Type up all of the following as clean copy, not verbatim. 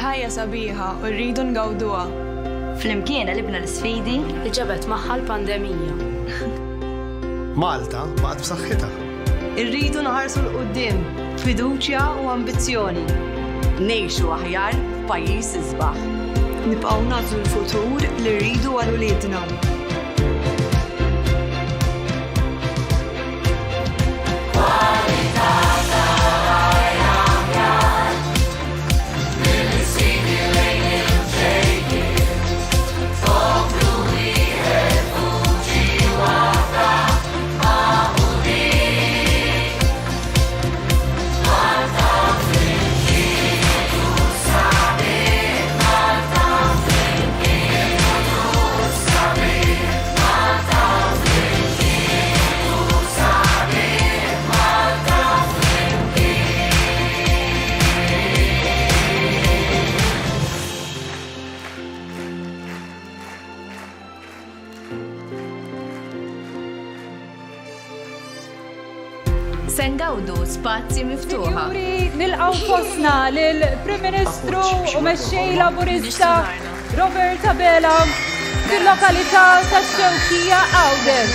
Il-ħajja sabiħa u rridu ngawduha. Flimkien għelibna l-isfidi li ġabet magħha l-pandemija. Malta baqgħet b'saħħitha. Irridu nħarsu 'l quddiem b'fiduċja u ambizzjoni. Ngħixu aħjar f'pajjiż isbaħ. Nibqgħu nagħżlu l-futur li rridu għal uliedna. Se ngawdu spazji miftuħa. Sinjuri, nilqgħu fostna lill-Prim Ministru u Mexxej Laburista Robert Abela fil-lokalità tax-Xewkija Għawdex.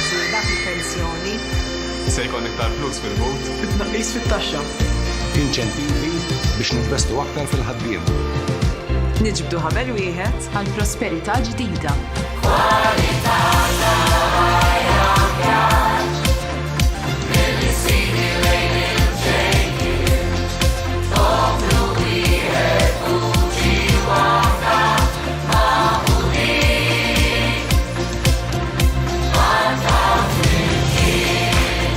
Żieda fil-pensjoni. Se jkollna iktar flus fil-but. Bi tnaqqis fit-taxxa. Inċentivi biex ninvestu aktar fil-ħaddiema. Niġbdu ħabel wieħed għal prosperità ġdida. Kwalità ta' ħajja aħjar. Mill-isfidi lejn il-ġejjien. Poplu wieħed, vuċi waħda, magħqudin. Malta flimkien.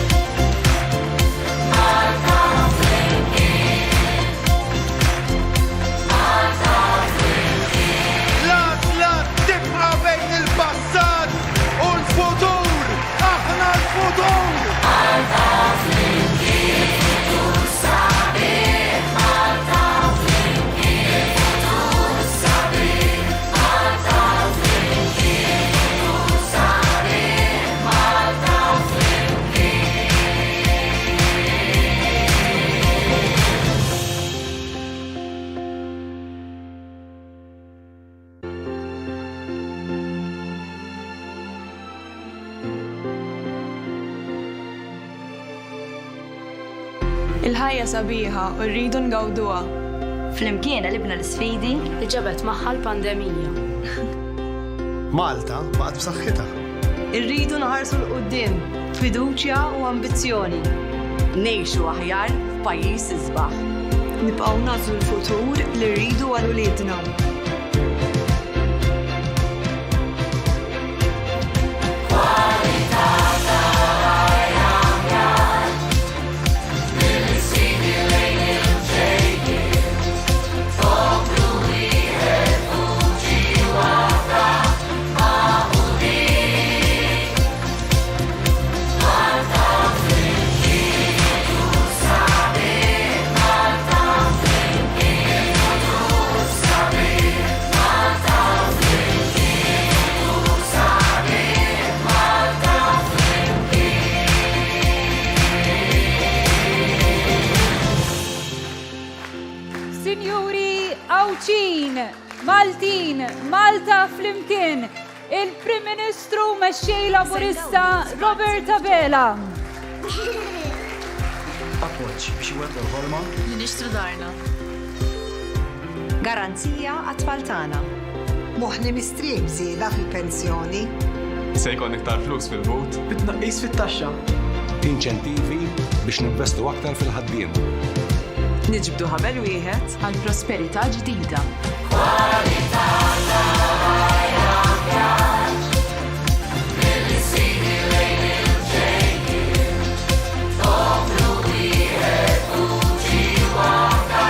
Malta flimkien. Malta flimkien. L-għażla tibqa' bejn il-passat u l-futur. Aħna l-futur! Malta flimkien, futur sabiħ. Malta flimkien, futur sabiħ. Malta flimkien, futur sabiħ. Malta flimkien. Il-ħajja sabiħa u rridu ngawduha. Flimkien għelibna l-isfidi li ġabet magħha l-pandemija. Malta baqgħet b'saħħitha. Irridu nħarsu 'l quddiem b'fiduċja u ambizzjoni. Ngħixu aħjar f'pajjiż isbaħ. Nibqgħu nagħżlu l-futur li rridu għal uliedna. Kwalità ta' ħajja aħjar. Mill-isfidi lejn il-ġejjien. Poplu wieħed, vuċi waħda, magħqudin. Malta flimkien, futur sabiħ. Malta flimkien, futur sabiħ. Malta flimkien, futur sabiħ. Malta flimkien. Sinjuri Għawdxin, Maltin, Malta flimkien, il-Prim Ministru u Mexxej Laburista Robert Abela. Appoġġ biex iwettqu l-ħolma. Li nixtru darna. Garanzija għat-tfal tagħna. Moħħni mistrieħ b'żieda fil-pensjoni. Se jkollna iktar flus fil-but. Bi tnaqqis fit-taxxa. Inċentivi biex ninvestu aktar fil-ħaddiema. Niġbdu ħabel wieħed għal prosperità ġdida. Kwalità ta' ħajja aħjar. Mill-isfidi lejn il-ġejjien. Poplu wieħed, vuċi waħda,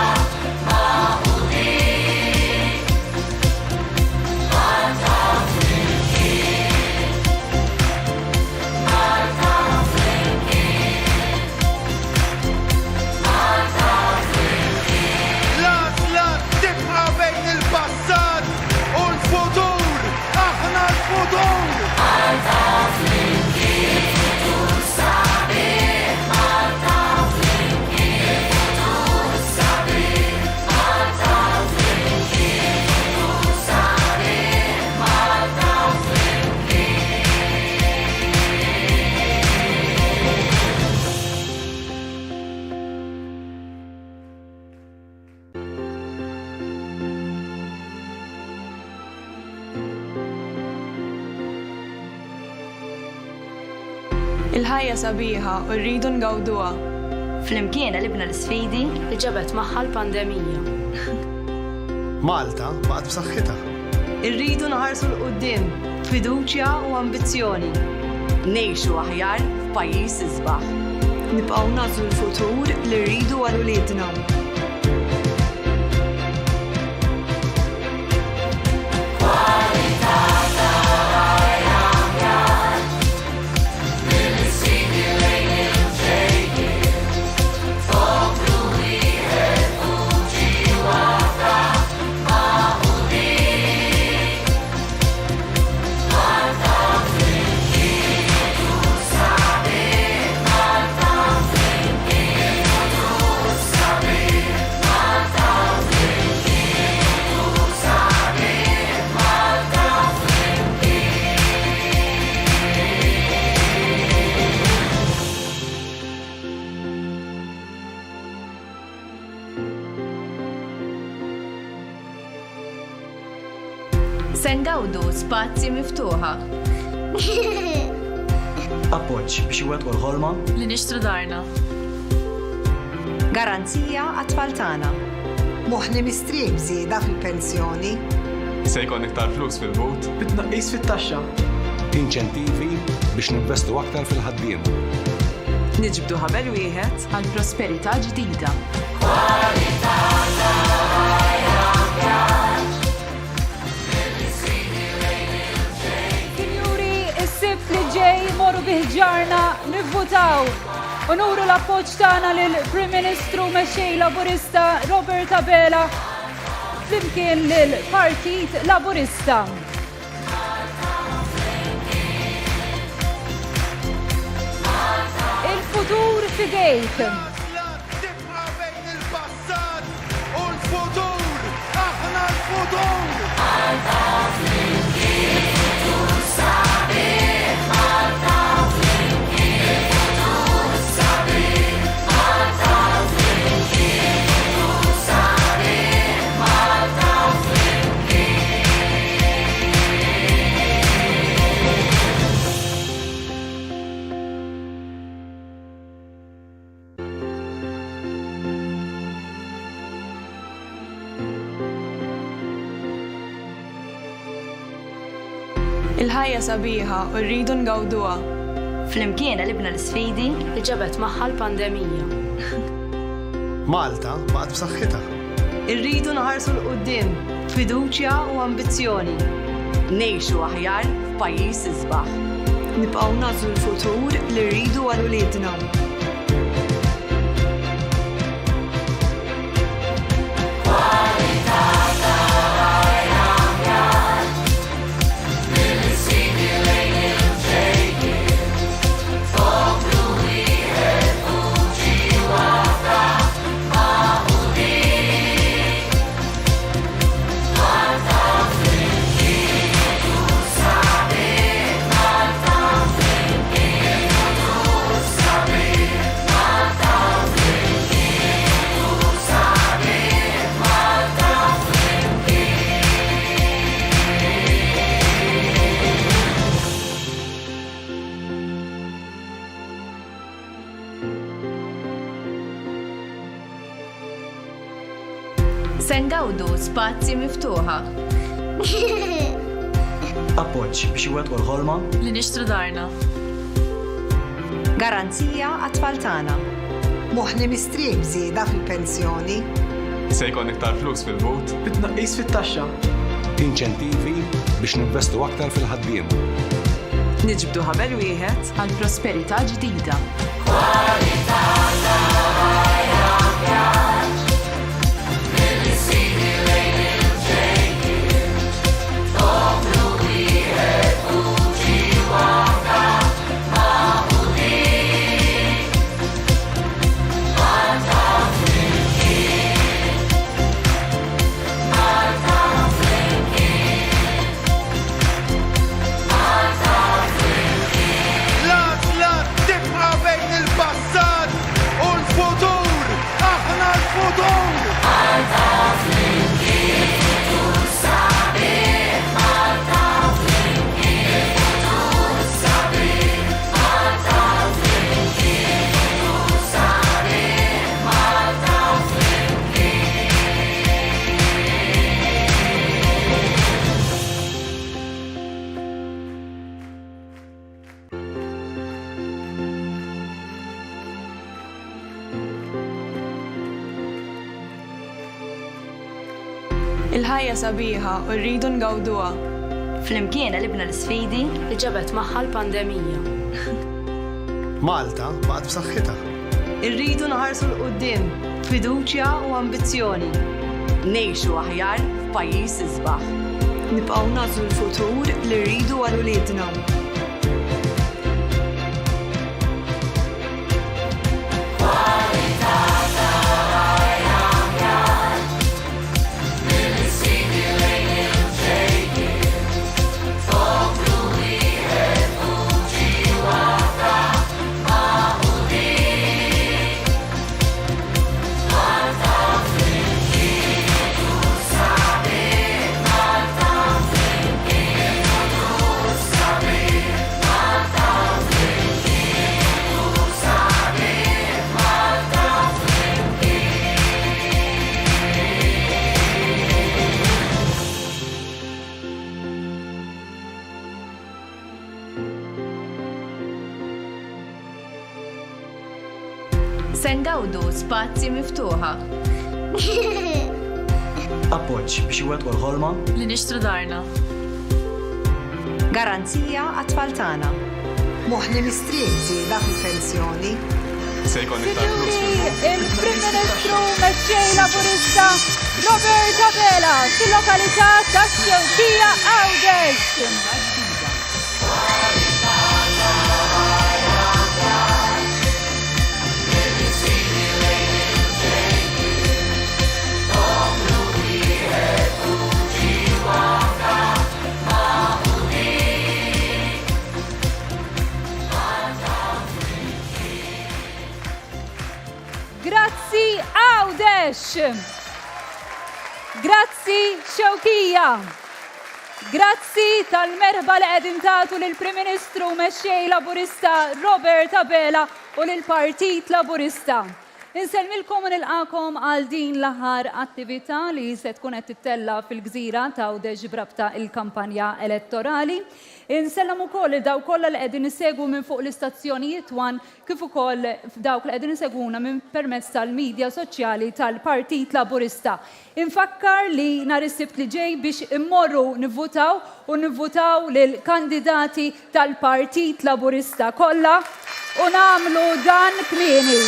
magħqudin. Malta flimkien. Malta flimkien. Malta flimkien. L-għażla tibqa' bejn il-passat u l-futur. Aħna l-futur! Malta flimkien, futur sabiħ. Malta flimkien, futur sabiħ. Malta flimkien. Il-ħajja sabiħa u rridu ngawduha. Flimkien għelibna l-isfidi. Li ġabet magħha l-pandemija. Malta baqgħet b'saħħitha. Irridu nħarsu 'l quddiem b'fiduċja u ambizzjoni. Ngħixu aħjar f'pajjiż isbaħ. Nibqgħu nagħżlu l-futur li rridu għal uliedna. Kwalità ta' ħajja aħjar. Mill-isfidi lejn il-ġejjien. Poplu wieħed, vuċi waħda, magħqudin. Malta flimkien, futur sabiħ. Malta flimkien, futur sabiħ. Malta flimkien, futur sabiħ. Malta flimkien. Se ngawdu spazji miftuħa. Appoġġ biex iwettqu l-ħolma. Li nixtru darna. Garanzija għat-tfal tagħna. Moħħni mistrieħ b'żieda fil-pensjoni. Se jkollna iktar flus fil-but. Bi tnaqqis fit-taxxa. Inċentivi biex ninvestu aktar fil-ħaddiem. Niġbdu ħabel wieħed. Għal prosperità ġdida. Kwalità ta' ħajja aħjar. Mill-isfidi lejn il-ġejjien. Sinjuri, is-Sibt li ġej morru bi ħġarna nivvutaw u nuru l-appoġġ tagħna lill-Prim Ministru Mexxej Laburista Robert Abela flimkien lill-Partit Laburista. Il-futur f'idejk. L-għażla tibqa' bejn il-passat u l-futur. Aħna l-futur! Malta flimkien, futur sabiħ. Malta flimkien, futur sabiħ. Malta flimkien, futur sabiħ. Malta flimkien. Il-ħajja sabiħa u rridu ngawduha. Flimkien għelibna l-isfidi. Li ġabet magħha l-pandemija. Malta baqgħet b'saħħitha. Irridu nħarsu 'l quddiem b'fiduċja u ambizzjoni. Ngħixu aħjar f'pajjiż isbaħ. Nibqgħu nagħżlu l-futur li rridu għal uliedna. Kwalità ta' ħajja aħjar. Mill-isfidi lejn il-ġejjien. Poplu wieħed, vuċi waħda, magħqudin. Malta flimkien, futur sabiħ. Malta flimkien, futur sabiħ. Malta flimkien, futur sabiħ. Malta flimkien. Se ngawdu spazji miftuħa. Appoġġ biex iwettqu l-ħolma. Li nixtru darna. Garanzija għat-tfal tagħna. Moħħni mistrieħ b'żieda fil-pensjoni. Se jkollna iktar flus fil-but. Bi tnaqqis fit-taxxa. Inċentivi biex ninvestu aktar fil-ħaddiem. Niġbdu ħabel wieħed. Għal prosperità ġdida. Kwalità ta' ħajja aħjar. Mill-isfidi lejn il-ġejjien. Poplu wieħed, vuċi waħda, magħqudin. Malta flimkien. Malta flimkien. Malta L-għażla tibqa' bejn il-passat u Il-ħajja sabiħa u rridu ngawduha. Flimkien għelibna l-isfidi. Li ġabet magħha l-pandemija. Malta baqgħet b'saħħitha. Irridu nħarsu 'l quddiem b'fiduċja u ambizzjoni. Ngħixu aħjar f'pajjiż isbaħ. Nibqgħu nagħżlu l-futur li rridu għal uliedna. Se ngawdu spazji miftuħa. Appoġġ biex iwettqu l-ħolma. Li nixtru darna. Garanzija għat-tfal tagħna. Moħħni mistrieħ b'żieda fil-pensjoni. Se jkollni iktar flus Sinjuri, il-Prim Ministru Mexxej Laburista Robert Abela fil-lokalità tax-Xewkija Għawdex. Grazzi Għawdex! Grazzi Xewkija! Grazzi tal-merħba li qegħdin tagħtu lill-Prim Ministru Mexxej Laburista Robert Abela u lill-Partit Laburista. Insellmilkom u nilqagħkom għal din l-aħħar attività li se tkun qed tittella' fil-gżira t'Għawdex b'rabta il-kampanja elettorali. Insellem ukoll lil dawk kollha li qegħdin isegwu minn fuq l-istazzjonijiet one kif ukoll dawk li qegħdin isegwuna minn permezz tal-media soċjali tal-Partit Laburista. Infakkar li nhar is-Sibt li ġej biex immorru nivvutaw u nivvutaw lill-kandidati tal-Partit Laburista kollha u nagħmlu dan kmieni.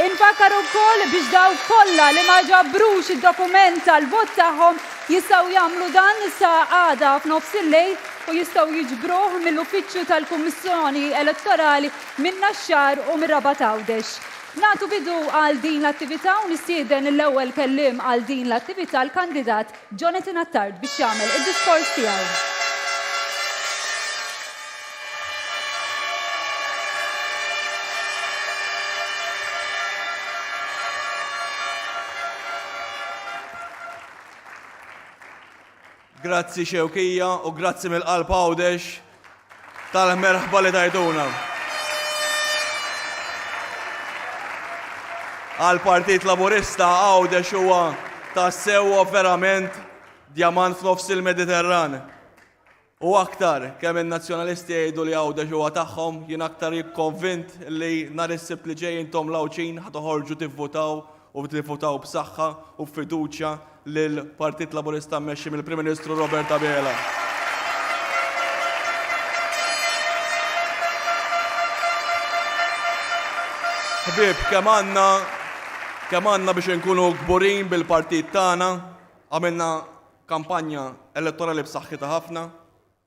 Infakkar ukoll biex dawk kollha li ma ġabrux id-dokument tal-vot tagħhom jistgħu jagħmlu dan sa għada f'nofs il-lejl u jistgħu jiġbruh mill-uffiċċju tal-Kummissjoni Elettorali min-Naxxar u mir-Rabat Għawdex. Nagħtu bidu għal din l-attività u nistieden lill-ewwel kelliem għal din l-attività l-kandidat Jonathan Attard biex jagħmel id-diskors tiegħu. Grazzi Xewkija u grazzi mill-qalb Għawdex tal-merħba li tajtuna. Għal-Partit Laburista Għawdex huwa tassew verament djamant f'nofs il-Mediterran. U aktar, kemm in-Nazzjonalisti jgħidu li Għawdex huwa tagħhom, jien aktar konvint li nhar is-Sibt li ġej intom l-Għawdxin ħa toħorġu tivvutaw u tivvutaw b'saħħa u b'fiduċja lill-Partit Laburista mmexxi mill-Prim Ministru Robert Abela. Ħbieb, kemm għandna kemm għandna biex inkunu kburin bil-partit tagħna, għamilna Kampanja elettorali b'saħħitha ħafna,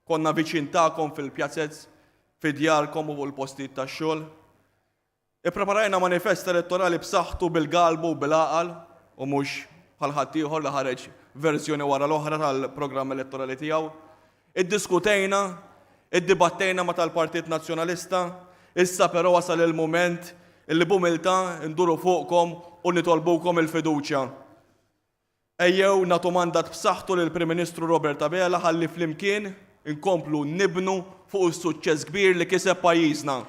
konna viċin tagħkom fil-pjazez, fi djarkom u fuq il-postijiet tax-xogħol. Ippreparajna manifest elettorali b'saħħtu bil-galbu u bil-għaqal u mhux bħal ħaddieħor li ħareġ verżjoni wara l-oħra tal-programm elettorali tiegħu. Iddiskutejna, iddibattejna ma' tal-Partit Nazzjonalista, issa però wasal il-mument illi b'umiltà nduru fuqkom u nitolbukom il-fiduċja. Ejjew nagħtu mandat b'saħħtu lill-Prim Ministru Robert Abela ħalli flimkien inkomplu nibnu fuq is-suċċess kbir li kiseb pajjiżna.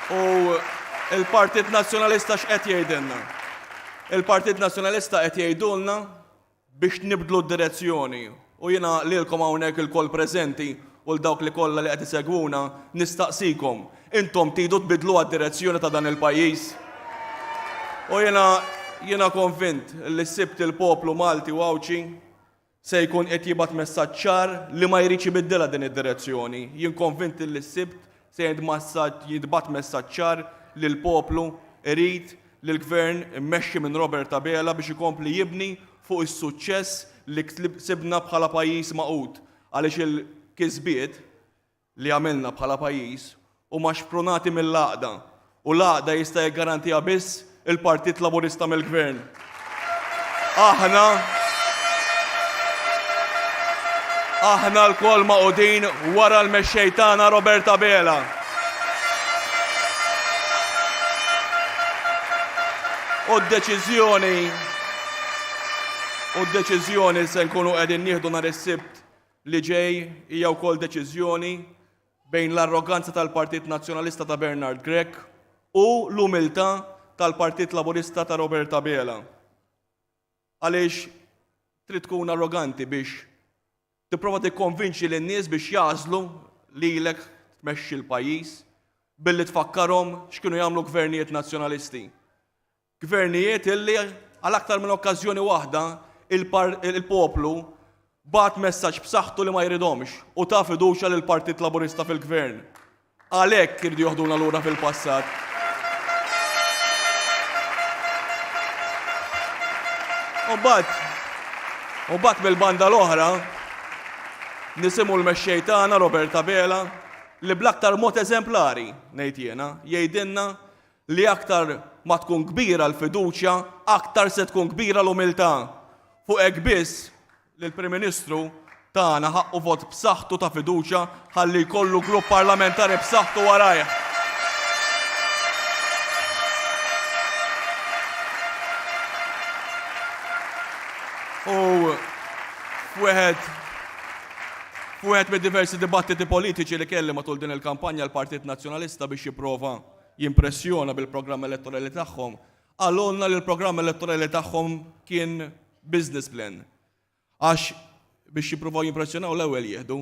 U l-Partit Nazzjonalista x'qed jgħidilna? Il-Partit Nazzjonalista qed jgħidulna biex nibdlu d-direzzjoni u jiena lilkom hawnhekk ilkoll preżenti. u 'l dawk li kollha li qed isegwuna nistaqsikom, intom tridu tbiddluha d-direzzjoni ta' dan il-pajjiż? U jiena jiena konvint li s-Sibt il-poplu Malti u Għawdxi se jkun qed jibgħat messaġġ ċar li ma jridx ibiddilha din id-direzzjoni. Jien konvint li s-Sibt se jintbagħat messaġġ ċar li l-poplu irid lill-Gvern immexxi minn Robert Abela biex ikompli jibni fuq is-suċċess li ksibna bħala pajjiż magħqud għaliex il-kisbiet li għamilna bħala pajjiż huma xprunati mill-għaqda u l-għaqda jista' jiggarantiha biss il-Partit Laburista mill-Gvern. Aħna Aħna lkoll magħqudin wara l-mexxej tagħna Robert Abela. U d-deċiżjoni u d-deċiżjoni se nkunu qegħdin nieħdu nhar is-Sibt li ġej hija wkoll deċiżjoni bejn l-arroganza tal-Partit Nazzjonalista ta' Bernard Grech u l-umiltà tal-Partit Laburista ta' Robert Abela. Għaliex trid tkun arroganti biex tipprova tikkonvinċi lin-nies biex jagħżlu lilek tmexxi l-pajjiż billi tfakkarhom x'kienu jagħmlu gvernijiet nazzjonalisti. Gvernijiet illi għal aktar minn okkażjoni waħda il-poplu bagħat messaġġ b'saħħtu li ma jridhomx u ta fiduċja lill-Partit Laburista fil-Gvern. Għalhekk iridu joħduna lura fil-passat. U mbagħad, u mbagħad mill-banda l-oħra nisimgħu l-mexxej tagħna Robert Abela li bl-aktar mod eżemplari, ngħid jiena, jgħidilna li aktar ma tkun kbira l-fiduċja, aktar se tkun kbira l-umiltà. Fuq hekk biss li l-Prim Ministru tagħna ħaqqu vot b'saħħtu ta' fiduċja ħalli jkollu grupp parlamentari b'saħħtu warajh. U wieħed f'wieħed mid-diversi dibattiti politiċi li kelli matul din il-kampanja l-Partit Nazzjonalista biex jipprova jimpressjona bil-programm elettorali tagħhom, qalulna li l-programm elettorali tagħhom kien business plan. Għax biex jippruvaw jimpressjonaw l-ewwel jieħdu.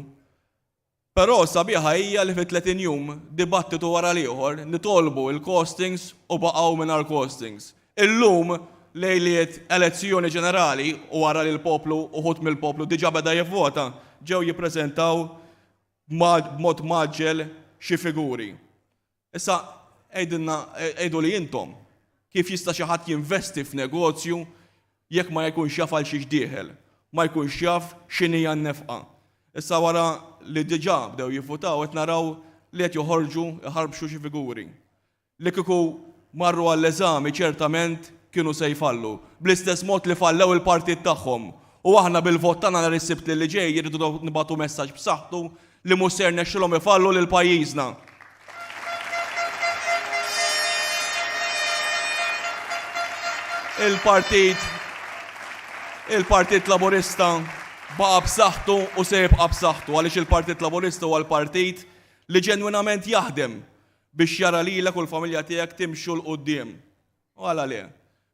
Però sabiħa hija li fi 30 jum, dibattitu wara l-ieħor, nitolbu il-costings u baqgħu mingħajr costings. Illum, lejliet elezzjoni ġenerali u wara li l-poplu, uħud mill-poplu diġà beda jivvota, ġew jippreżentaw b'mod mgħaġġel xi figuri. Issa, għidilna, għiduli intom, kif jista' xi ħadd jinvesti f'negozju jekk ma jkunx jaf għal xiex dieħel, ma jkunx jaf x'inhija n-nefqa? Issa wara li diġà bdew jivvutaw qed naraw li qed joħorġu jħarbxu xi figuri. Li kieku marru għall-eżami ċertament kienu se jfallu, bl-istess mod li fallew il-partit tagħhom. U aħna bil-vot tagħna nhar is-Sibt li ġej irridu nibagħtu messaġġ b'saħħtu li mhux se jirnexxilhom ifallu lil pajjiżna. Il-Partit il-Partit Laburista baqa' b'saħħtu u se jibqa' b'saħħtu għaliex il-Partit Laburista huwa l-partit li ġenwinament jaħdem biex jara lilek u l-familja tiegħek timxu 'l quddiem. U għala le?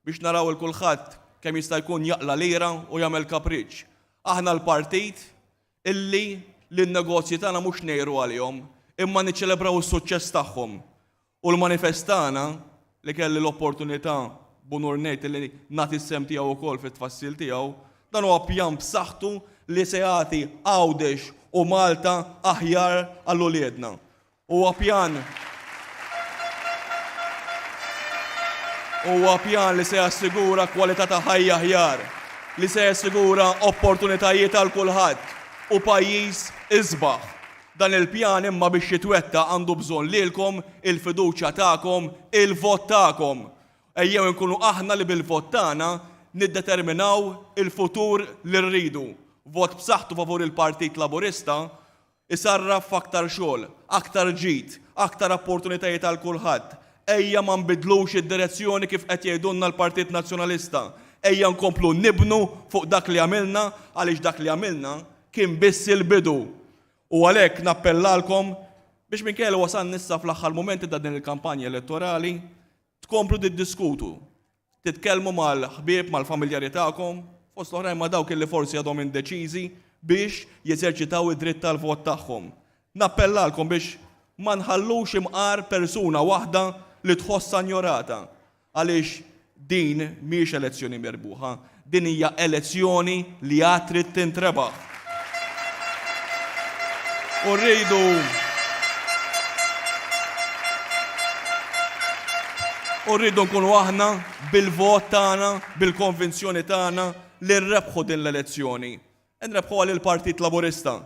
Biex naraw 'il kulħadd kemm jista' jkun jaqla' lira u jagħmel kapriċċ. Aħna l-partit illi lin-negozji tagħna mhux ngħiru għalihom, imma niċċelebraw is-suċċess tagħhom. U l-manifest tagħna, li kelli l-opportunità b'unur ngħid illi nagħti s-sehem tiegħu wkoll fit-tfassil tiegħu, dan huwa pjan b'saħħtu li se jagħti Għawdex u Malta aħjar għal uliedna. Huwa pjan Huwa pjan li se jassigura kwalità ta' ħajja aħjar, li se jassigura opportunitajiet għal kulħadd u pajjiż isbaħ. Dan il-pjan imma biex jitwettaq għandu bżonn lilkom, il-fiduċja tagħkom, il-vot tagħkom. Ejjew inkunu aħna li bil-vot tagħna niddeterminaw il-futur li rridu. Vot b'saħħtu favur il-Partit Laburista Isarraf f'aktar xogħol, aktar ġid, aktar opportunitajiet għal kulħadd. Ejja ma nbiddlux id-direzzjoni kif qed jgħidulna l-Partit Nazzjonalista. Ejja nkomplu nibnu fuq dak li għamilna għaliex dak li għamilna kien biss il-bidu. U għalhekk nappellalkom biex minkejja li wasalna issa fl-aħħar mumenti ta' din il-kampanja elettorali, tkomplu tiddiskutu, titkellmu mal-ħbieb, mal-familjari tagħkom, fost l-oħrajn ma' dawk li forsi għadhom indeċiżi biex jeżerċitaw id-dritt tal-vot tagħhom. Nappellalkom biex ma nħallux imqar persuna waħda li tħossha njorata, għaliex din mhijiex elezzjoni mirbuħa, din hija elezzjoni li għad trid tintrebaħ. U rridu U rridu nkunu aħna bil-vot tagħna, bil-konvinzjoni tagħna li nrebħu din l-elezzjoni. Inrebħuha lill-Partit Laburista.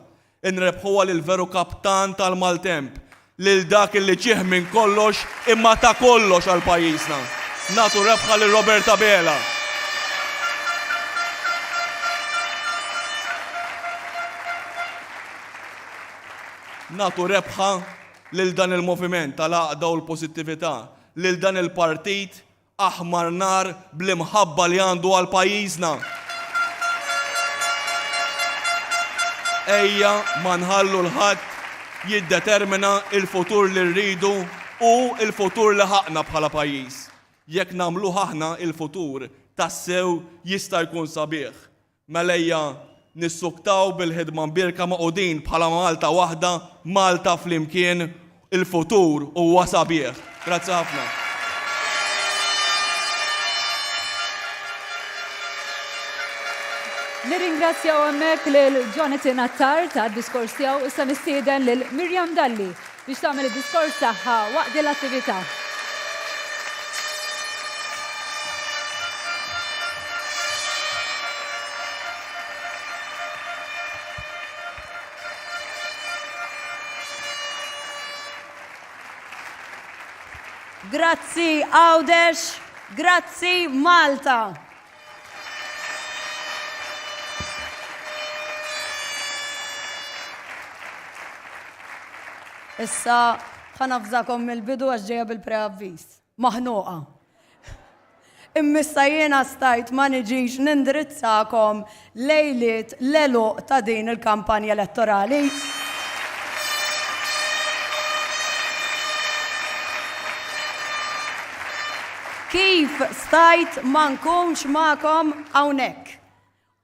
Inrebħuha lill-veru kaptan tal-maltemp, lil dak illi ġieħ minn kollox imma ta kollox għal pajjiżna. Nagħtu rebħa lil Robert Abela. Nagħtu rebħa lil dan il-moviment tal-għaqda u l-pożittività, lil dan il-partit Aħmar nar bl-imħabba li għandu għal pajjiżna. Ejja ma nħallu 'l ħadd jiddetermina l-futur li rridu u l-futur li ħaqqna bħala pajjiż. Jekk nagħmluh aħna il-futur tassew jista' jkun sabiħ. Mela ejja nissuktaw bil-ħidma mbierka magħqudin bħala Malta waħda, Malta flimkien, il-futur huwa sabiħ. Grazzi ħafna. Nirringrazzjaw hemmhekk lil Jonathan Attard għad-diskors tiegħu. Issa nistieden lil Miriam Dalli biex tagħmel id-diskors tagħha waqt din l-attività. Grazzi Għawdex, grazzi Malta. Issa ħa navżakom mill-bidu għax ġejja bil-preavviż. Maħnuqa. Immissa jiena stajt ma niġix nindirizzakom lejliet l-għeluq ta' din il-kampanja elettorali. Kif stajt ma nkunx magħkom hawnhekk?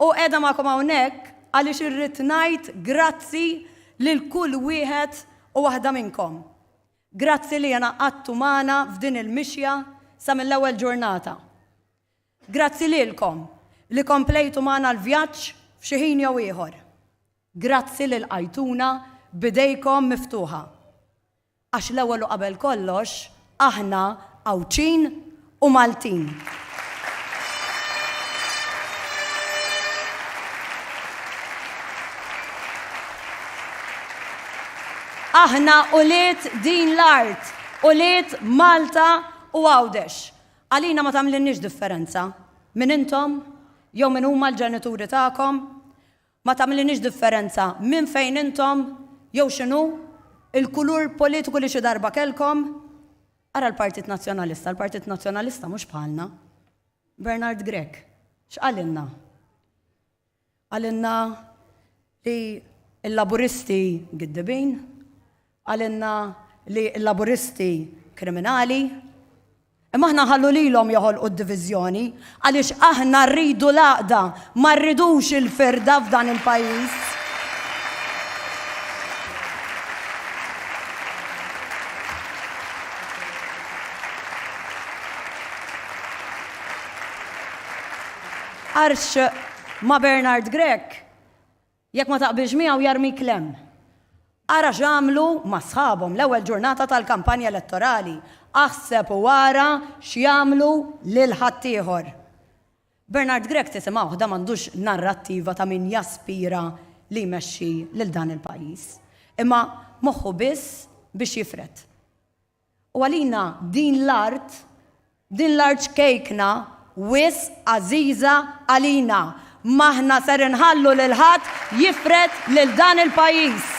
U qiegħda magħkom hawnhekk għaliex irrid ngħid grazzi lil kull wieħed u waħda minnkom. Grazzi li ingħaqadtu magħna f'din il-mixja sa mill-ewwel ġurnata. Grazzi lilkom li komplejtu magħna l-vjaġġ f'xi ħin jew ieħor. Grazzi li lqajtuna b'idejkom miftuħa. Għax l-ewwel u qabel kollox aħna Għawdxin u Maltin. Aħna ulied din l-art, ulied Malta u Għawdex. Għalina ma tagħmlilniex differenza min intom jew min huma l-ġenituri tagħkom. Ma tagħmlilniex differenza minn fejn intom jew x'inhu l-kulur politiku li xi darba kellkom. Ara l-Partit Nazzjonalista, l-Partit Nazzjonalista mhux bħalna. Bernard Grech, x'qalilna? Qalilna li l-Laburisti giddibin, Qalilna li l-Laburisti kriminali. Imma aħna nħallu lilhom joħolqu d-diviżjoni għaliex aħna rridu l-għaqda, ma rridux il-firda f'dan il-pajjiż. Għax ma' Bernard Grech Jekk ma taqbilx miegħu jarmik 'l hemm. Ara x'għamlu ma' sħabhom l-ewwel ġurnata tal-kampanja elettorali, aħseb u ara x'jagħmlu lil ħaddieħor. Bernard Grech tisimgħuh da m'għandux narrattiva ta' min jaspira li jmexxi lil dan il-pajjiż. Imma moħħu biss biex jifred. U għalina din l-art, din l-art ċkejkna, wisq għażiża għalina. M'aħna ser inħallu lil ħadd jifred lil dan il-pajjiż.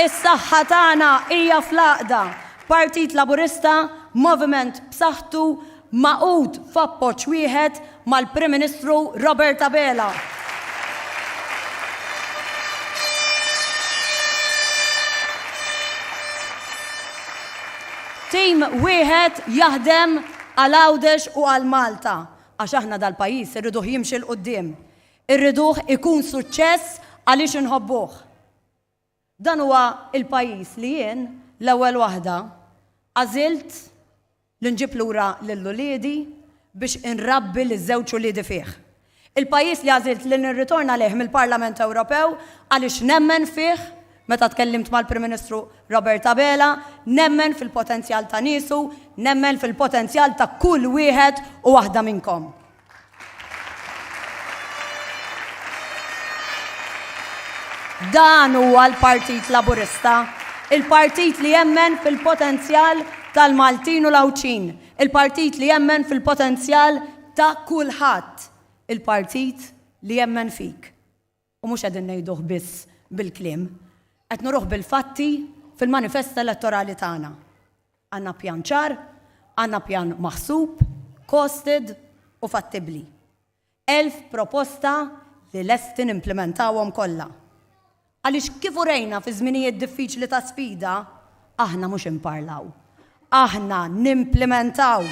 Is-saħħa tagħna hija fl-għaqda. Partit Laburista, moviment b'saħħtu, magħqud f'appoġġ wieħed mal-Prim Ministru Robert Abela. Tim wieħed jaħdem għal Għawdex u għal Malta. Għax aħna dal-pajjiż irriduh jimxi 'l quddiem. Irriduh ikun suċċess għaliex inħobbuh. Dan huwa l-pajjiż li jien, l-ewwel waħda, għażilt li nġib lura lil uliedi biex inrabbi liż-żewġ uliedi fih. Il-pajjiż li għażilt li nirritorna lejh mill-Parlament Ewropew għaliex nemmen fih, meta tkellimt mal-Prim Ministru Robert Abela, nemmen fil-potenzjal ta' niesu, nemmen fil-potenzjal ta' kull wieħed u waħda minnkom. Dan huwa l-Partit Laburista, il-partit li jemmen fil-potenzjal tal-Maltin u l-Għawdxin, il-partit li jemmen fil-potenzjal ta' kulħadd, il-partit li jemmen fik. U mhux qegħdin ngħiduh biss bil-kliem. Qed nuruh bil-fatti fil-manifest elettorali tagħna. Għandna pjan ċar, għandna pjan maħsub, costed u fattibbli. 1,000 proposta li lesti nimplimentawhom kollha. Għaliex kif urejna fi żminijiet diffiċli ta' sfida, aħna mhux inparlaw. Aħna nimplimentaw.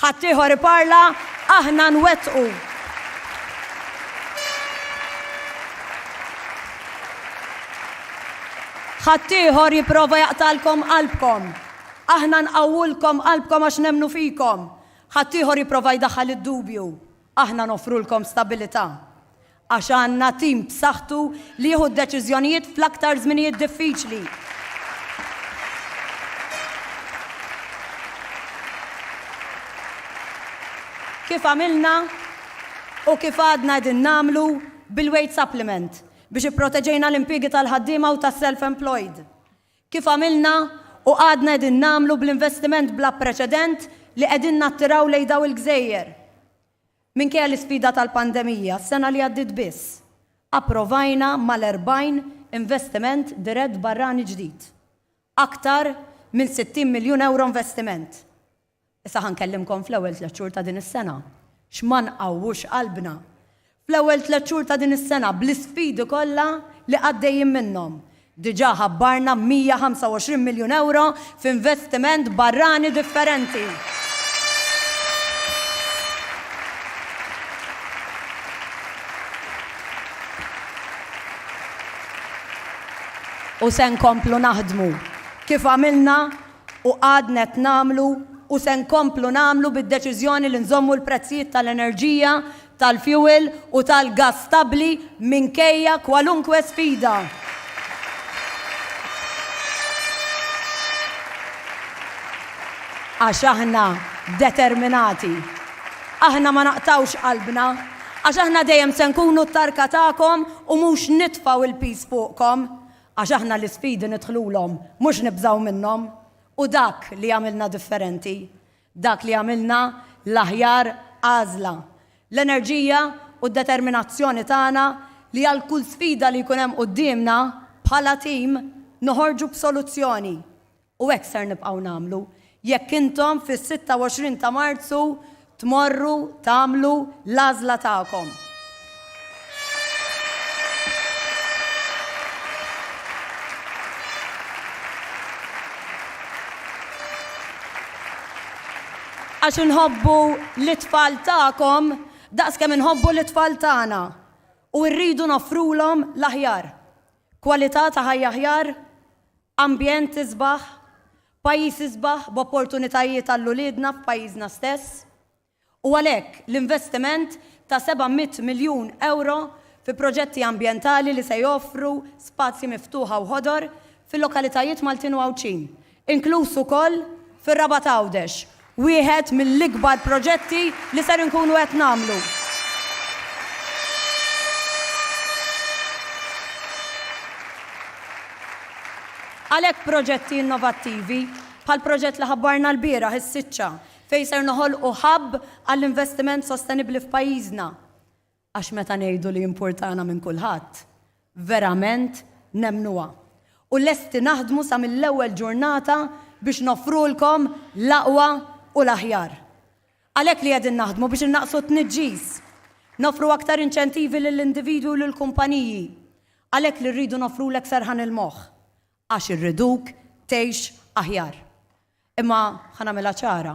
Ħaddieħor iparla, aħna nwettqu. Ħaddieħor jipprova jaqtgħalkom qalbkom. Aħna nqawwulkom qalbkom għax nemmnu fikom. Ħaddieħor jipprova jdaħħal id-dubju. Aħna noffrulkom stabilità. Għax għandna tim b'saħħtu li jieħu d-deċiżjonijiet fl-aktar żminijiet diffiċli. Kif għamilna u kif għadna qegħdin nagħmlu bil-wage supplement biex ipproteġejna l-impjiegi tal-ħaddiema u tas-self-employed. Kif għamilna u għadna qegħdin nagħmlu bl-investiment bla preċedent li qegħdin nattiraw lejn dawn il-gżejjer. Minkejja l-isfida tal-pandemija, s-sena li għaddiet biss, approvajna mal-40 investiment dirett barrani ġdid. Aktar minn 60 miljun ewro investiment. Issa ħa nkellimkom fl-ewwel tlett xhur ta' din is-sena. X'ma nqawwux qalbna. Fl-ewwel tlett xhur ta' din is-sena bl-isfidi kollha li għaddejjin minnhom, Diġà ħabbarna 125 miljun ewro f'investiment barrani differenti. U se nkomplu naħdmu kif għamilna u għadna qed nagħmlu u se nkomplu nagħmlu bid-deċiżjoni li nżommu l-prezzijiet tal-enerġija, tal-fjuwil u tal-gass stabbli minkejja kwalunkwe sfida. Għax aħna determinati. Aħna ma naqtgħux qalbna. Għax aħna dejjem se nkunu t-tarka tagħkom u mhux nitfgħu l-piż fuqkom. Għax aħna l-isfidi nidħlulhom, mhux nibżgħu minnhom. U dak li jagħmilna differenti. Dak li jagħmilna l-aħjar għażla. L-enerġija u d-determinazzjoni tagħna li għal kull sfida li jkun hemm quddiemna, bħala tim, noħorġu b'soluzzjoni. U hekk ser nibqgħu nagħmlu jekk intom fis-26 ta' Marzu tmorru tagħmlu l-għażla tagħkom. Għax inħobbu lit-tfal tagħkom daqs kemm inħobbu lit-tfal tagħna u rridu noffrulhom l-aħjar. Kwalità ta' ħajja aħjar, ambjent isbaħ, pajjiż isbaħ b'opportunitajiet għal uliedna f'pajjiżna stess. U għalhekk l-investiment ta' 700 miljun ewro fi proġetti ambjentali li se joffru spazji miftuħa u ħodor fil-lokalitajiet Maltin u Għawdxin, inkluż ukoll fir-Rabat Għawdex, wieħed mill-ikbar proġetti li ser inkunu qed nagħmlu. Għalhekk proġetti innovattivi, bħall-proġett li ħabbarna lbieraħ, is-Siċċa, fejn ser noħolqu hub għall-investiment sostenibbli f'pajjiżna. Għax meta ngħidu li jimpurtana minn kulħadd, verament nemmnuha. U lesti naħdmu sa mill-ewwel ġurnata biex noffrulkom l-aqwa u l-aħjar. Għalhekk li qegħdin naħdmu biex innaqqsu t-tniġġis. Noffru aktar inċentivi lill-individwi u lill-kumpaniji. Għalhekk li rridu noffrulek serħan il-moħħ. Għax irriduk tgħix aħjar. Imma ħa nagħmilha ċara,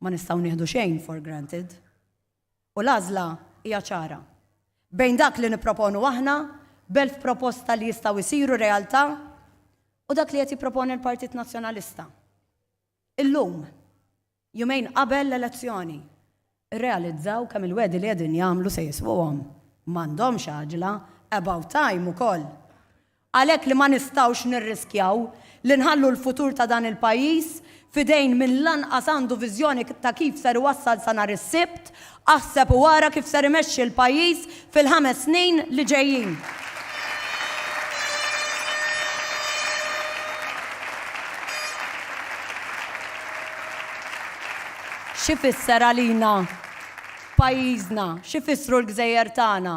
ma nistgħu nieħdu xejn for granted. U l-għażla hija ċara. Bejn dak li nipproponu aħna, b'elf proposta li jistgħu jsiru realtà, u dak li qed jipproponi l-Partit Nazzjonalista. Illum, jumejn qabel l-elezzjoni, irrealizzaw kemm il-wegħdi li qegħdin jagħmlu se jiswuhom. M'għandhomx għaġla, about time ukoll. Għalhekk li ma nistgħux nirriskjaw li nħallu l-futur ta' dan il-pajjiż f'idejn min lanqas għandu viżjoni ta' kif ser iwassal sa nhar is-Sibt, aħseb u ara kif ser imexxi l-pajjiż fil-ħames snin li ġejjin. X'ifisser għalina pajjiżna, x'ifissru l-gżejjer tagħna,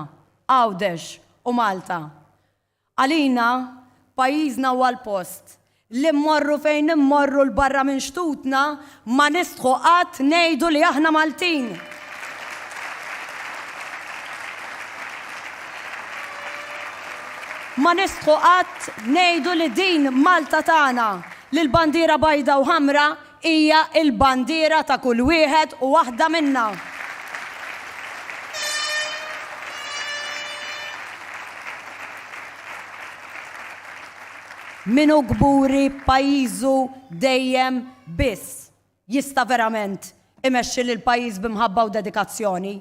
Għawdex u Malta? Għalina, pajjiżna huwa l-post li mmorru fejn immorru 'l barra minn xtutna ma nistħu qatt ngħidu li aħna Maltin. Ma nistħu qatt ngħidu li din Malta tagħna, li l-bandiera bajda u ħamra Hija l-bandiera ta' kull wieħed u waħda minna. Min hu kburi b'pajjiżu dejjem biss jista' verament imexxi lill-pajjiż b'imħabba u dedikazzjoni,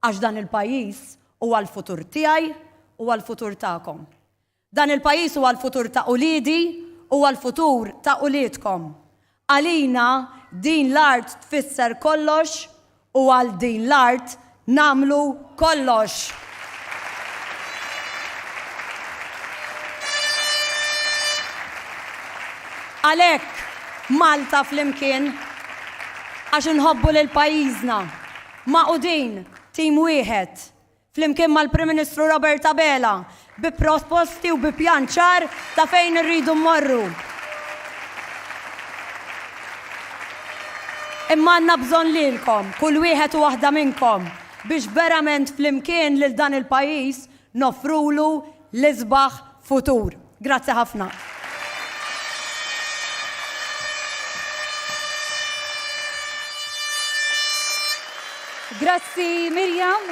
għax dan il-pajjiż huwa l-futur tiegħi u għall-futur tagħkom. Dan il-pajjiż huwa l-futur ta' uliedi, huwa l-futur ta' uliedkom. Għalina din l-art tfisser kollox u għal din l-art nagħmlu kollox. Għalhekk Malta flimkien, għax inħobbu lil pajjiżna, magħqudin, tim wieħed. Flimkien mal-Prim Ministru Robert Abela, bi proposti u bi pjan ċar ta' fejn irridu mmorru. Imma għandna bżonn lilkom, kull wieħed u waħda minnkom, biex verament flimkien lil dan il-pajjiż noffrulu l-isbaħ futur. Grazzi ħafna. Grazzi Miriam.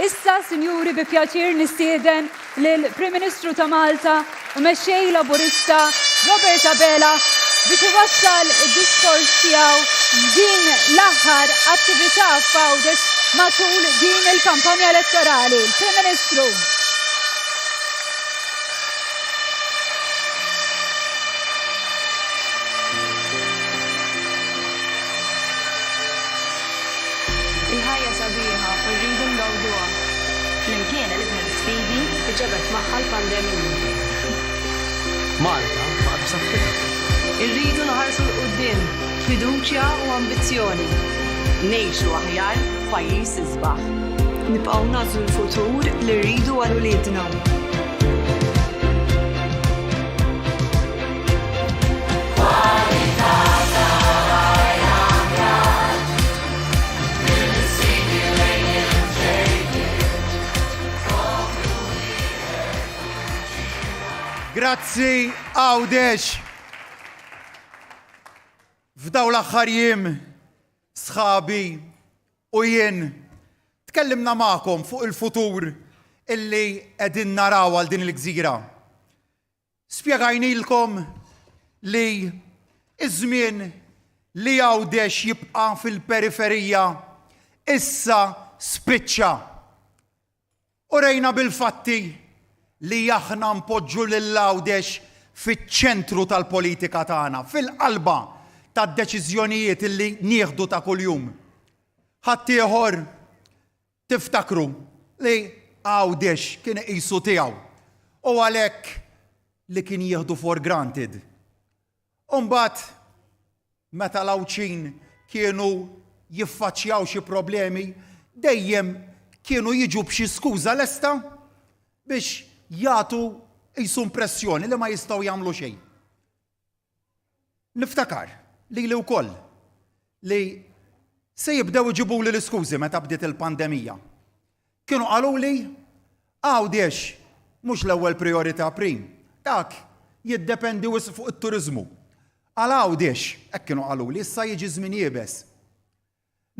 Issa, sinjuri, bi pjaċir nistieden lil Prim Ministru ta' Malta u Mexxej Laburista Robert Abela biex iwassal id-diskors tiegħu f'din l-aħħar attività f'Għawdex matul din il-kampanja elettorali. Il-Prim Ministru. Il-ħajja sabiħa u rridu ngawduha. Flimkien għelibna l-isfidi. Li ġabet magħha l-pandemija. Malta baqgħet b'saħħitha. Irridu nħarsu 'l quddiem b'fiduċja u ambizzjoni. Ngħixu aħjar f'pajjiż isbaħ. Nibqgħu nagħżlu l-futur li rridu għal uliedna. Kwalità ta' ħajja aħjar. Mill-isfidi lejn il-ġejjieni. Poplu wieħed u ġirien. Grazzi Għawdex! F'dawn l-aħħar jiem sħabi u jien tkellimna magħkom fuq il-futur illi qegħdin naraw għal din il-gżira. Spjegajnilkom li iż-żmien li Għawdex jibqa' fil-periferija issa spiċċa. Urejna bil-fatti li aħna npoġġu lil Għawdex fiċ-ċentru tal-politika tagħna, fil-qalba tad-deċiżjonijiet li nieħdu ta' kuljum. Ħaddieħor tiftakru li Għawdex kien iqisu tiegħu u għalhekk li kien jieħdu for granted. U mbagħad meta l-Għawdxin kienu jiffaċċjaw xi problemi, dejjem kienu jiġu b'xi skuża lesta biex jagħtu qisu impressjoni li ma jistgħu jagħmlu xejn. Niftakar lili wkoll li se jibdew iġibuli l-iskużi meta bdiet il-pandemija. Kienu qaluli Għawdex mhux l-ewwel prijorità prim. Dak jiddependi wisq fuq it-turiżmu. Għal Għawdex, hekk kienu qaluli, issa jiġi żmien iebes.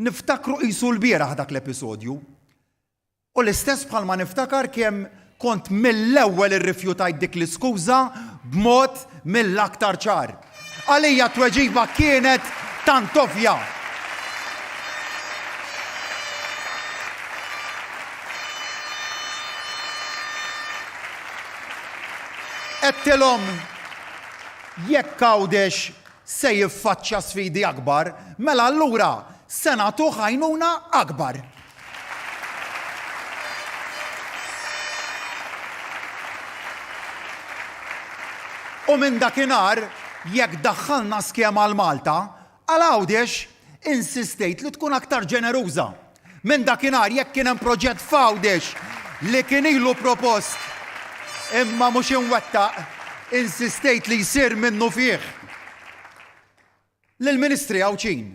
Niftakru qisu lbieraħ dak l-episodju. U l-istess bħalma niftakar kemm kont mill-ewwel irrifjutajt dik l-iskuża b'mod mill-aktar ċar. Għalija t-tweġiba kienet tant ovvja. Għedtilhom jekk Għawdex se jiffaċċja sfidi akbar, mela allura se nagħtuh għajnuna akbar. U minn dakinhar, jekk daħħalna skema għal Malta, għal Għawdex insistejt li tkun aktar ġeneruża. Minn dakinhar jekk kien hemm proġett f'Għawdex li kien ilu propost imma mhux imwettaq, insistejt li jsir minnufih. Lill-Ministri Għawdxin,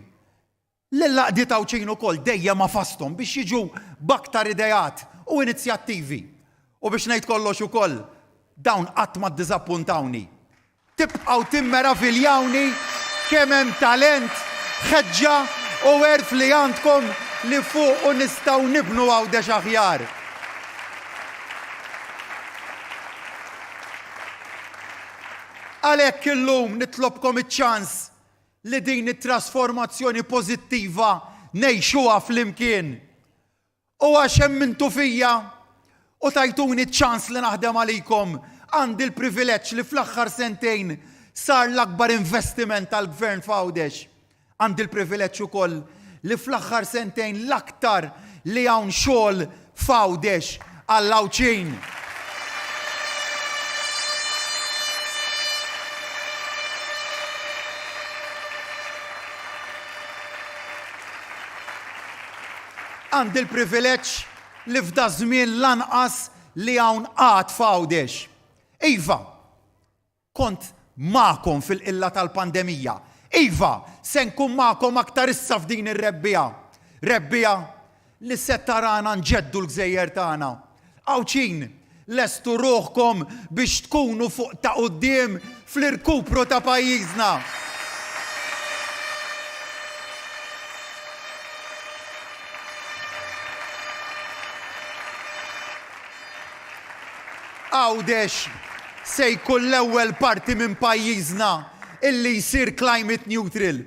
Lill-għaqdiet Għawdxin ukoll dejjem għafasthom biex jiġu b'aktar ideat u inizjattivi. U biex ngħid kollox ukoll, dawn qatt ma ddiżappuntawni. Tibqgħu timmeraviljawni kemm hemm talent, ħeġġa u għerf li għandkom li fuqu nistgħu nibnu Għawdex aħjar. Għalhekk illum nitlobkom iċ-ċans li din it-trasformazzjoni pożittiva ngħixuha flimkien. U għax emmintu fija u tajtuni ċ-ċans li naħdem għalikom, għandi l-privileġġ li fl-aħħar sentejn sar l-akbar investiment tal-Gvern f'Għawdex. Għandi l-privileġġ ukoll li fl-aħħar sentejn l-aktar li hawn xogħol f'Għawdex għall-Għawdxin. Għandi l-privileġġ li f'daż-żmien lanqas li hawn qgħad f'Għawdex. Iva, Kont magħkom fil-qilla tal-pandemija. Iva, se nkun magħkom aktar issa f'din ir-rebbiegħa. Rebbiegħa li se tarana nġeddu l-gżejjer tagħna. Għawdxin, lestu ruħkom biex tkunu fuq ta' quddiem fl-irkupru ta' pajjiżna. Għawdex se jkun l-ewwel parti minn pajjiżna illi jsir climate neutral.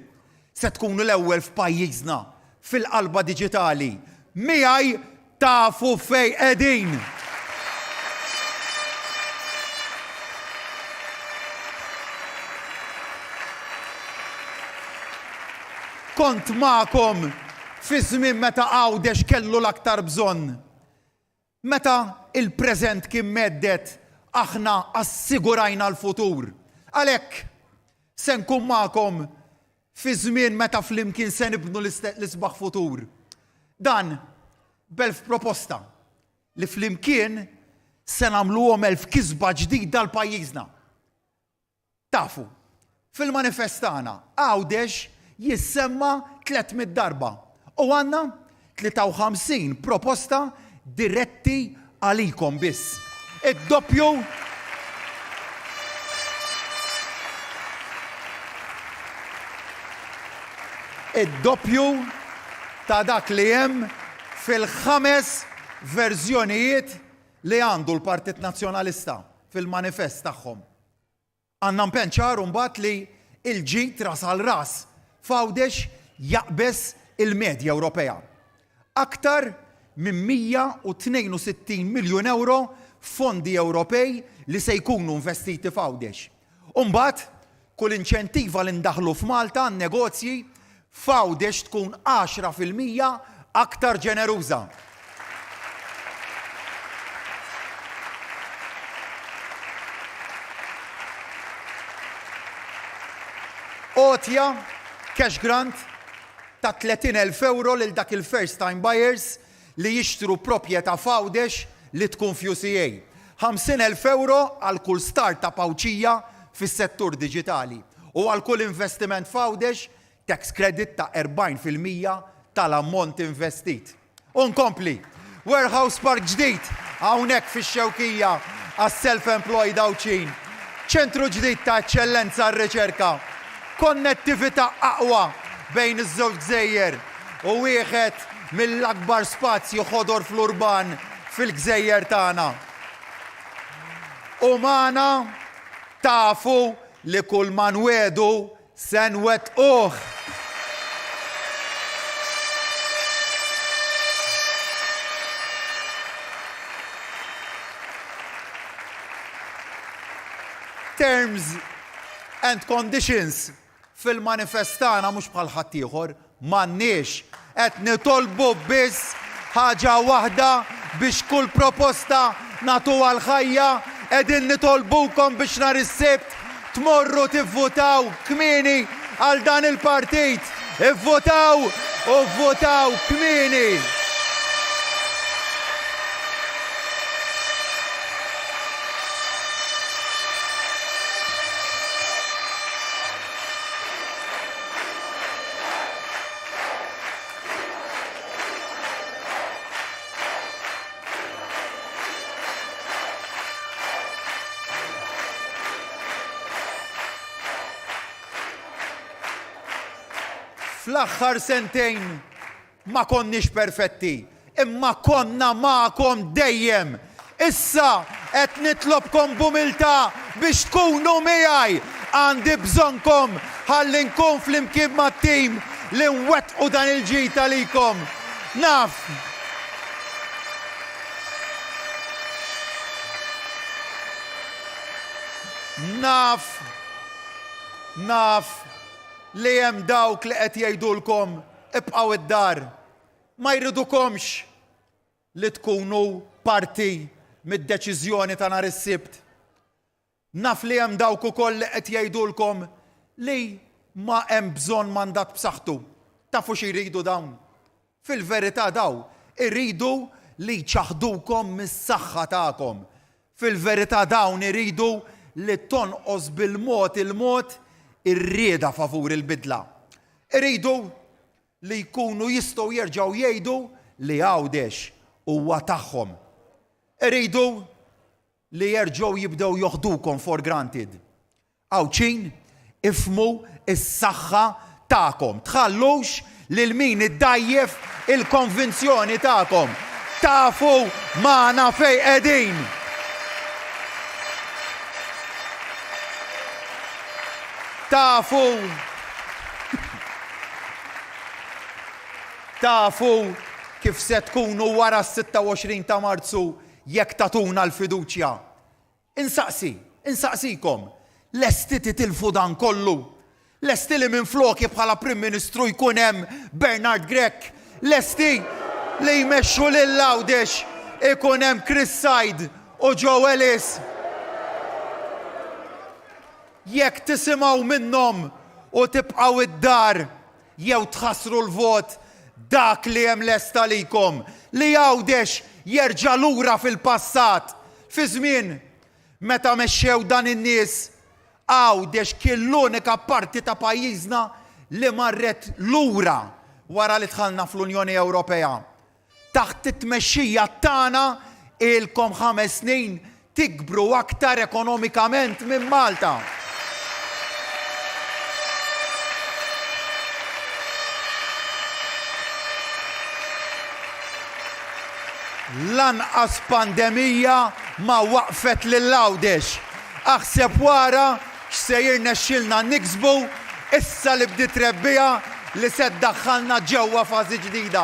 Se tkunu l-ewwel f'pajjiżna fil-qalba diġitali. Miegħi tafu fejn qegħdin! Kont magħkom fi żmien meta Għawdex kellu l-aktar bżonn. Meta l-preżent kien mhedded, aħna assigurajna l-futur. Għalhekk, se nkun magħkom fi żmien meta flimkien se nibnu l-isbaħ futur. Dan b'elf proposta li flimkien se nagħmluhom 1000 kisba ġdida għal pajjiżna. Tafu, fil-manifest tagħna Għawdex jissemma 300 darba u għandna 53 proposta diretti għalikom biss. Id-doppju id-doppju ta' dak li hemm fil-ħames verżjonijiet li għandu l-Partit Nazzjonalista fil-manifest tagħhom. Għandna impenn ċar imbagħad li l-ġid ras għal ras f'Għawdex jaqbeż il-medja Ewropea. Aktar minn 162 miljun ewro f'fondi Ewropej li se jkunu investiti f'Għawdex. U mbagħad kull inċentiva li ndaħħlu f'Malta għan-negozji f'Għawdex tkun 10% aktar ġeneruża. Għotja, cash grant, ta' 30,000 ewro lil dak il-first time buyers li jixtru proprjetà f'Għawdex li tkun f'UCA. 50,000 ewro għal kull start-up Għawdxija fis-settur diġitali u għal kull investiment f'Għawdex Tax credit ta' 40% tal-ammont investit. U nkompli, Warehouse Park ġdid hawnhekk fix-Xewkija għas-self-employed Għawdxin, ċentru ġdid ta' eċċellenza għar-riċerka, konnettività aqwa bejn iż-żewġ gżejjer. u wieħed mill-akbar spazji ħodor fl-urban fil-gżejjer tagħna. U magħna tafu li kull ma nwiegħdu se nwettquh. Terms and conditions Fil-manifest tagħna mhux bħal ħaddieħor, m'għandniex. Qed nitolbu biss ħaġa waħda biex kull proposta nagħtuha l-ħajja, qegħdin nitolbukom biex nhar is-Sibt tmorru tivvutaw kmieni għal dan il-partit. Ivvutaw u vvutaw kmieni! Fl-aħħar sentejn Ma konniex perfetti, imma konna magħkom dejjem. Issa qed nitlobkom b'umiltà biex tkunu miegħi. Għandi bżonnkom ħalli nkun flimkien mat-tim li nwettqu dan il-ġid għalikom. Naf. Naf. Naf li hemm dawk li qed jgħidulkom Ibqgħu id-dar. Ma jridukomx li tkunu parti mid-deċiżjoni ta' nhar is-Sibt. Naf li hemm dawk ukoll li qed jgħidulkom li ma hemm bżonn mandat b'saħħtu. Tafu xi jridu dawn? Fil-verità daw iridu li jċaħħdukom mis-saħħa tagħkom. Fil-verità dawn iridu li tonqos bil-mod il-mod ir-rieda favur il-bidla. Iridu li jkunu jistgħu jerġgħu jgħidu li Għawdex huwa tagħhom. Iridu li jerġgħu jibdew joħdukom for granted. Għawdxin, ifhmu s-saħħa tagħkom. Tħallux lil min iddgħajjef il-konvinzjoni tagħkom. Tafu magħna fejn qegħdin. Tafu Tafu kif se tkunu wara s-26 ta' Marzu jekk tagħtuna l-fiduċja. Insaqsi, insaqsikom, lesti titilfu dan kollu? Lesti li minfloki bħala Prim Ministru jkun hemm Bernard Grech? Lesti li jmexxu lil Għawdex ikun hemm Chris Said u Joe Ellis? Jekk tisimgħu minnhom u tibqgħu id-dar jew tħassru l-vot, dak li hemm lest għalikom, li Għawdex jerġa' lura fil-passat, fi żmien meta mexxew dan in-nies, Għawdex kien l-unika parti ta' pajjiżna li marret lura wara li dħalna fl-Unjoni Ewropea. Taħt it-tmexxija tagħna ilkom ħames snin tikbru aktar ekonomikament minn Malta. Lanqas pandemija ma waqqfet lil Għawdex. Aħseb wara x'se jirnexxilna niksbu issa li bdiet rebbiegħa li se ddaħħalna ġewwa fażi ġdida.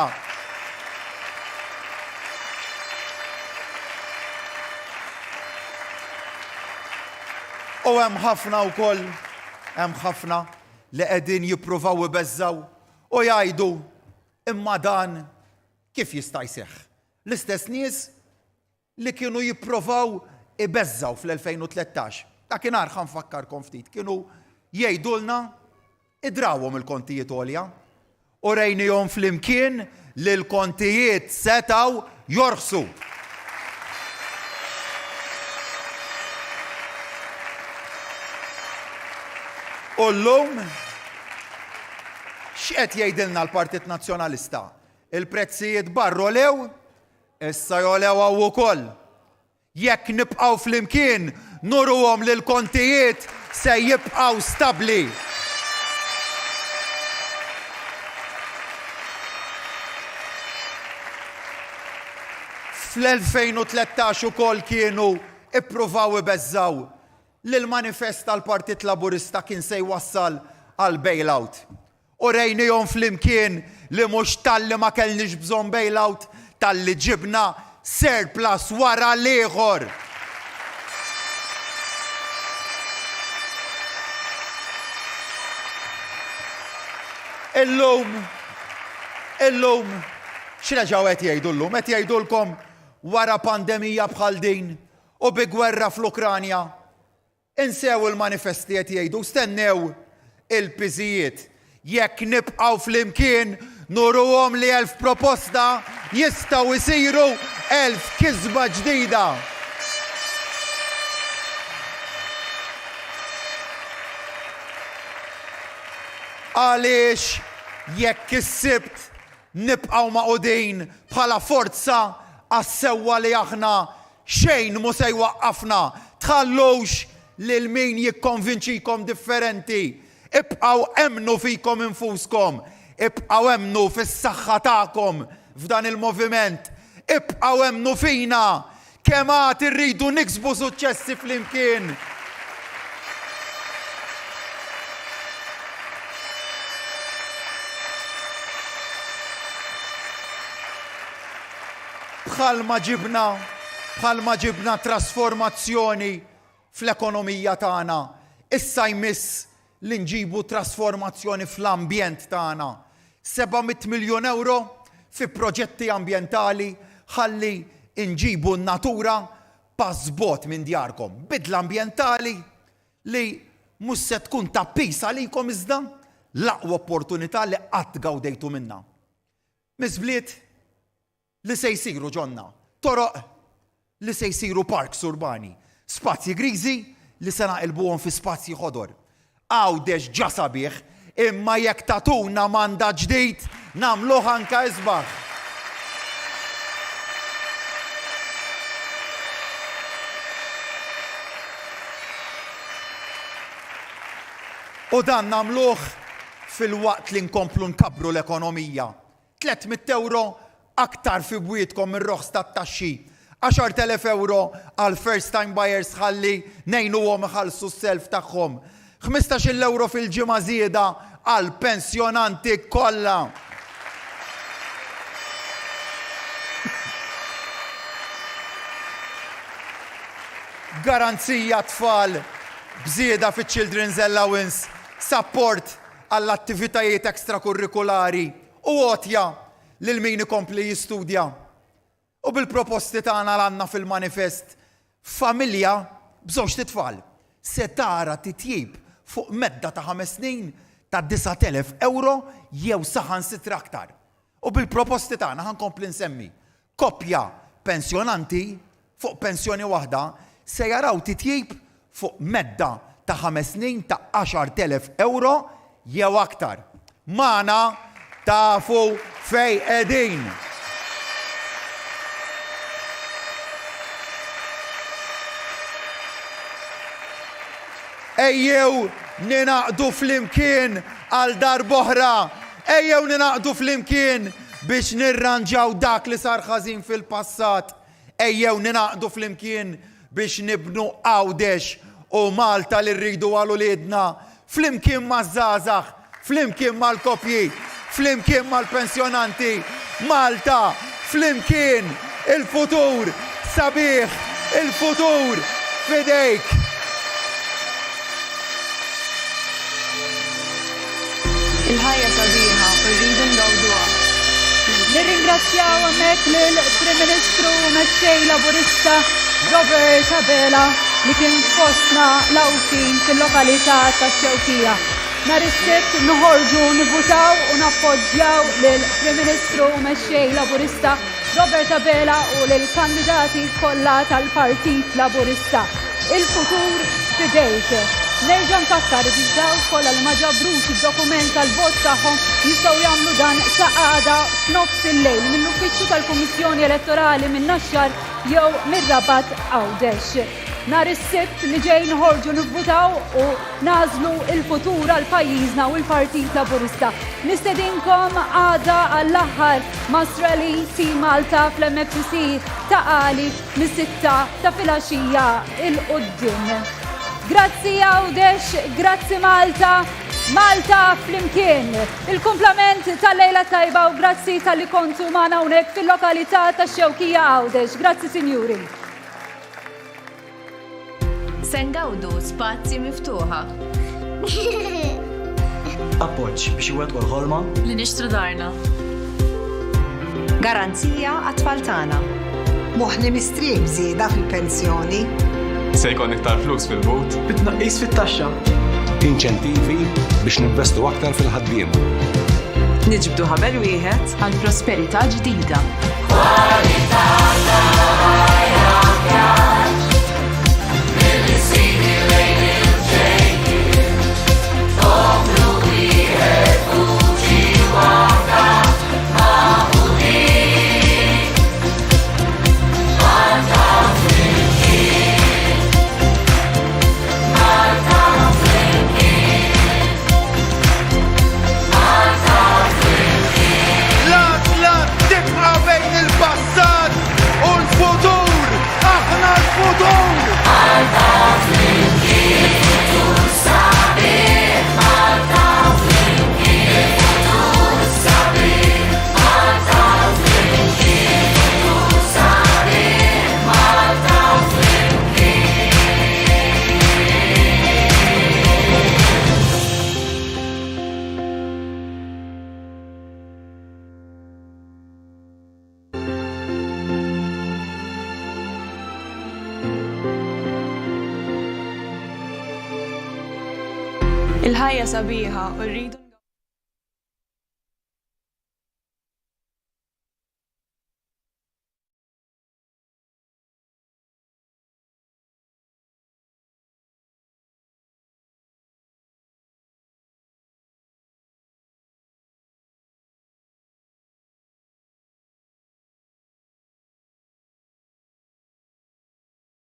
U hemm ħafna wkoll, hemm ħafna li qegħdin jippruvaw ibeżżgħu u jgħidu imma dan kif jista' jseħħ? L-istess nies li kienu jipprovaw ibeżżgħu fl-2013. Dakinhar ħa nfakkarkom ftit, kienu jgħidulna idrawhom il-kontijiet għolja u rejnihom flimkien li l-kontijiet setgħu jorħsu. U llum x'qed jgħidilna l-Partit Nazzjonalista? Il-prezzijiet barra għolew, Issa jogħlew hawn ukoll. Jekk nibqgħu flimkien nuruhom li l-kontijiet se jibqgħu stabbli. Fl-2013 ukoll kienu ippruvaw ibeżżgħu li l-manifest tal-Partit Laburista kien se jwassal għal bailout. U rejnihom flimkien li mhux talli ma kellniex bżonn bailout, talli ġibna surplus wara l-ieħor. Illum, illum, x'reġgħu qed jgħidu llum? Qed jgħidulkom wara pandemija bħal din u bi gwerra fl-Ukranja, Insew il-manifesti qed jgħidu, stennew il-piżijiet. Jekk nibqgħu flimkien nuruhom li 1000 proposta jistgħu jsiru 1000 kisba ġdida. Għaliex jekk is-Sibt nibqgħu magħqudin bħala forza għas-sewwa li aħna Xejn mhu se jwaqqafna. Tħallux lil min jikkonvinċikom differenti. Ibqgħu emmnu fikom infuskom. Ibqgħu emmnu fis-saħħa tagħkom f'dan il-moviment. Ibqgħu emmnu fina. Kemm għad irridu niksbu suċċessi flimkien. Bħalma ġibna, bħalma ġibna trasformazzjoni fl-ekonomija tagħna, issa jmiss li nġibu trasformazzjoni fl-ambjent tagħna. 700 miljun ewro fi proġetti ambjentali ħalli nġibu n-natura pass bogħod minn djarkom. Bidla ambjentali li mhux se tkun ta' piż għalikom iżda l-aqwa opportunità li qatt gawdejtu minnha. Miżbliet li se jsiru ġonna, toroq li se jsiru parks urbani, spazji griżi li se naqilbuhom fi spazji ħodor. Għawdex ġa sabiħ, imma jekk tagħtuna mandat ġdid, nagħmluh anke isbaħ. U dan nagħmluh filwaqt li nkomplu nkabbru l-ekonomija. 300 ewro aktar fi bwietkom mir-roħs tat-taxxi. 10,000 ewro għal first time buyers ħalli ngħinuhom iħallsu s-self tagħhom. Ħmistax-il ewro fil-ġimgħa żieda għall-pensjonanti kollha. Garanzija tfal b'żieda fiċ-Children's Allowance, sapport għall-attivitajiet extrakurrikulari u għotja lil min ikompli jistudja. U bil-proposti tagħna l għandna fil-manifest, familja b'żewġt itfal se tara titjib fuq medda ta' ħames snin ta' 9,000 ewro jew saħansitra aktar. U bil-proposti tagħna ħa nkompli nsemmi Koppja pensjonanti fuq pensjoni waħda se jaraw titjib fuq medda ta' ħames snin ta' 10,000 ewro jew aktar. Magħna tafu fejn qegħdin! Ejjew ningħaqdu flimkien għal darb'oħra! Ejjew ningħaqdu flimkien biex nirranġaw dak li sar ħażin fil-passat. Ejjew ningħaqdu flimkien biex nibnu Għawdex u Malta li rridu għal uliedna, flimkien maż-żgħażagħ, flimkien mal-koppji, flimkien mal-pensjonanti. Malta, flimkien, il-futur sabiħ, il-futur f'idejk. Il-ħajja sabiħa u rridu ngawduha. Nirringrazzjaw hemmhekk lill-Prim Ministru u Mexxej Laburista Robert Abela li kien fostna l-Għawdxin fil-lokalità tax-Xewkija. Nhar is-Sibt noħorġu nivvutaw u nappoġġjaw lill-Prim Ministru u Mexxej Laburista Robert Abela u lill-kandidati kollha tal-Partit Laburista. Il-futur f'idejk. Nerġa' nfakkar biex dawk kollha li ma ġabrux id-dokument tal-vot tagħhom jistgħu jagħmlu dan sa għada f'nofs il-lejl mill-uffiċċju tal-Kummissjoni Elettorali min-Naxxar. jew mir-Rabat Għawdex. Nhar is-Sibt li ġej noħorġu nivvutaw u nagħżlu l-futur għal pajjiżna u l-Partit Laburista. Nistedinkom għada għall-aħħar Mass Rally Team Malta fl-MFCC ta' Qali mis-sitta ta' filgħaxija 'il quddiem. Grazzi Għawdex, grazzi Malta, Malta flimkien. Il-kumplament tal-lejla tajba u grazzi talli kontu magħna hawnhekk fil-lokalità tax-Xewkija Għawdex. Grazzi sinjuri. Se ngawdu spazji miftuħa. Appoġġ biex iwettqu l-ħolma. Li nixtru darna. Garanzija għat-tfal tagħna. Moħħni mistrieħ b'żieda fil-pensjoni. Se jkollna iktar flus fil-but. Bi tnaqqis fit-taxxa. Inċentivi biex ninvestu aktar fil-ħaddiema. Niġbdu ħabel wieħed għal prosperità ġdida. Kwalità ta' ħajja aħjar. Mill-isfidi lejn il-ġejjien. Poplu wieħed, vuċi waħda, magħqudin. Malta flimkien. Malta flimkien. Malta flimkien. L-għażla tibqa' bejn il-passat u l-futur! Aħna l-futur! Malta flimkien, il-futur sabiħ. Malta flimkien, il-futur sabiħ. Malta flimkien, il-futur sabiħ. Malta flimkien. Il-ħajja sabiħa u rridu.